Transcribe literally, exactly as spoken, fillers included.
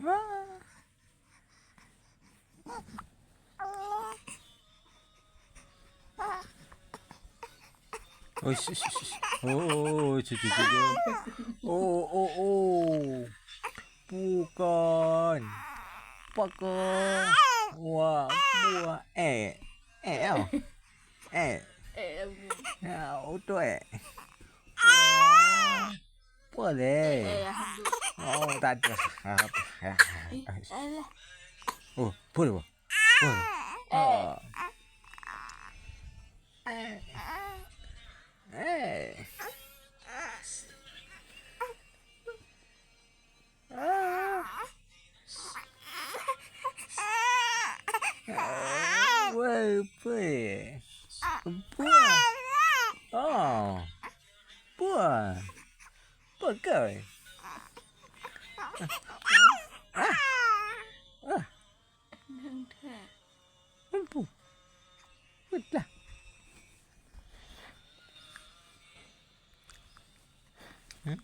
Wah. Oh, sh-, sh-, sh-, oh, oh, oh, cu, cu, cu, cu. Oh, oh, oh. Bukan. Pakon. Wah, buah. Eh. Eh, oh. Eh. Eh, abu. Ya, oh, tu, eh. Wah. Boleh. Eh, eh, abu. Oh, tak ada. Apa? Ya. Eh, alah. Oh, boleh, Bang. Boleh. Eh. Oh. Eh. Eh. Ah. Woi, pui. Buah. Oh. Buah. Peugah. Ah. Ah. Mampu. Beutlah. Hmm?